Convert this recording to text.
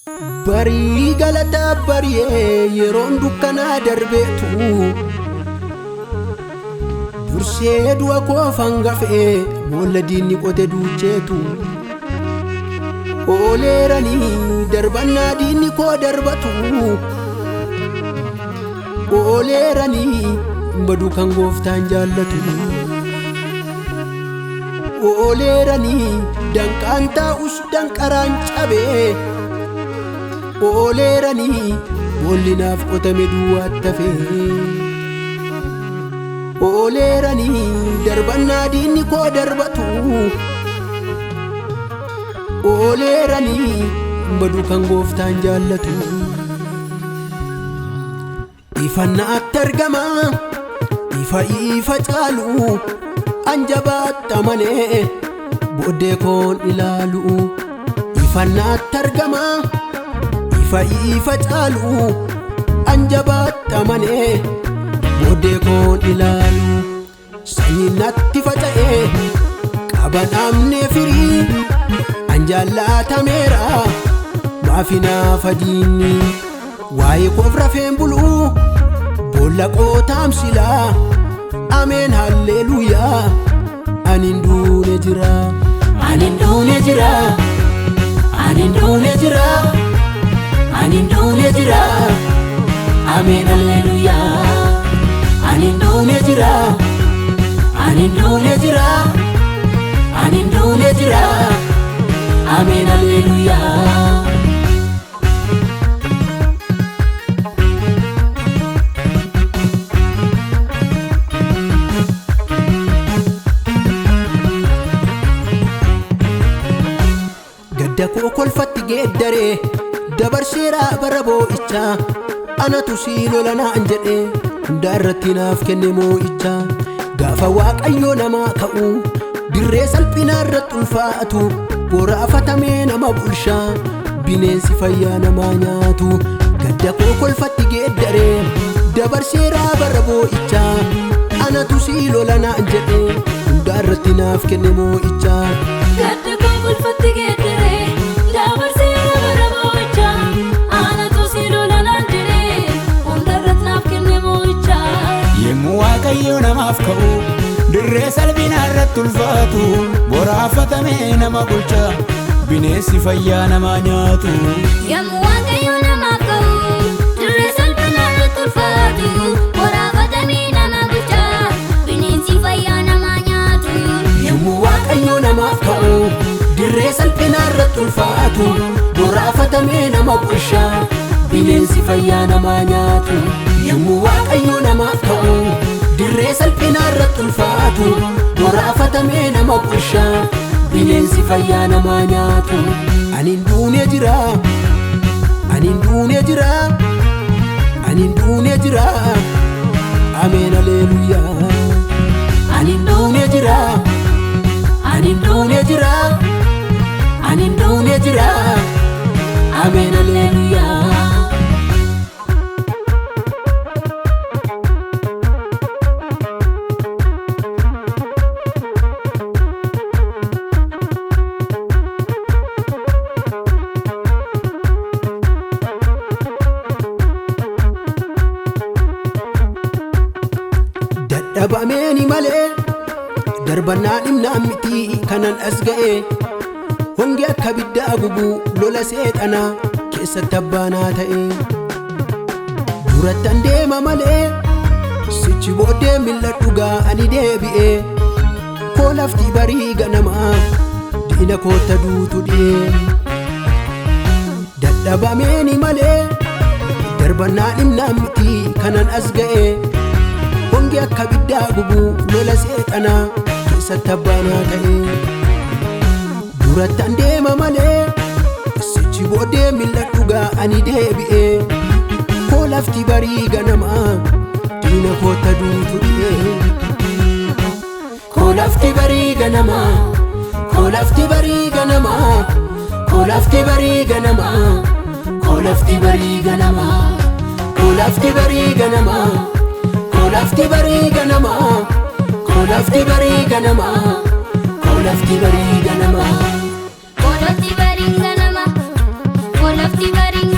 Barii galata bari'ee yeroon dukkanaa darbeetu dursee du'a koof hangafee boolla diinni qote duucheetu ooleeranii darbannaa diinni koo darbatu ooleeranii baduu kan gooftaan jaallatu ooleeranii danqaan taa'us danqaraan cabee ooleeranii boolli naaf qotame duwwaatti hafee ooleeranii darbannaa diinni koo darbatu ooleeranii baduu kan gooftaan jaallatu ifannaatti argama ifa ifa caalu anjabaatti amanee booddee koon ilaalu ifannaatti argama ifa ifa caalu anjabaatti amanee booddee koon ilaalu sanyiin natti faca'ee qaban amnee firii anjaallatameera maafinaaf adiinni waa'ee koof rafeen buluu boolla qootaamsilaa ameen halleluuyaa anin duune jira anin duune jira anin duune jira anin duune jira ameen halleluuyaa anin duune jira anin duune jira anin duune jira ameen halleluuyaa. Gadda koo kolfatti geeddaree dabarseeraa bara boo'ichaa anatu sii lola naan jedhee hunda irratti naaf kenne moo'ichaa gaafa waaqayyoo namaa ka'u dirree salphinaa irratti ulfaatu boraafatamee nama bulshaa bineensi fayyaa namaa nyaatu gadda koo kolfatti geeddaree dabarseeraa bara boo'ichaa anatu sii lola naan jedhee hunda irratti naaf kenne moo'ichaa. Gadda koo kolfatti geeddaree dabarseera bara boo'ichaa anatu si lola naan jedhee hunda irratti naaf kenne moo'ichaa. Yemmuu waaqayyo namaaf ka'u dirree salphinaa irratti ulfaatu boraafatamee nama bulcha bineensi fayyaa namaa nyaatu. Yemmuu waaqayyo namaaf ka'u dirree salphinaa irratti ulfaatu boraafatamee nama bulcha bineensi fayyaa namaa nyaatu. Yommuu waaqayyo namaaf ka'u dirree salphinaa irratti ulfaatu boraafatamee nama bulchaa bineensi fayyaa namaa nyaatu. Yommuu waaqayyo namaaf ka'u dirree salphinaa irratti ulfaatu boraafatamee nama bulchaa bineensi fayyaa namaa nyaatu. Anin duune jira anin duune jira anin duune jira ameen aleluuyaa anin duune jira. Anin duune jira, anin duune jira, ameen alleluuyaa. Dadhabameeni malee darbannaa dhimnaan miti kanan as ga'e hongi akka biddaa gubuu lola seexanaa keessatti abbaanaa ta'e durattan deema malee sichi booddee mil'adhu gaa ani deebi'e koo lafti barii ganamaa diina kootta duutu dhi'e dadhabameeni malee darbannaa dhimnaan miti kanan as ga'e hongi akka biddaa gubuu lola seexanaa keessatti abbaanaa ta'e durattan deema malee sichi booddee mil'adhu gaa ani deebi'e koo lafti barii ganamaa diina kootta duutu dhi'e koo lafti barii ganamaa koo lafti barii ganamaa koo lafti barii ganamaa koo lafti barii ganamaa koo lafti barii ganamaa koo lafti barii ganamaa koo lafti barii ganamaa koo lafti barii ganamaa. Koo lafti barii ganama. Koo lafti Miti bari.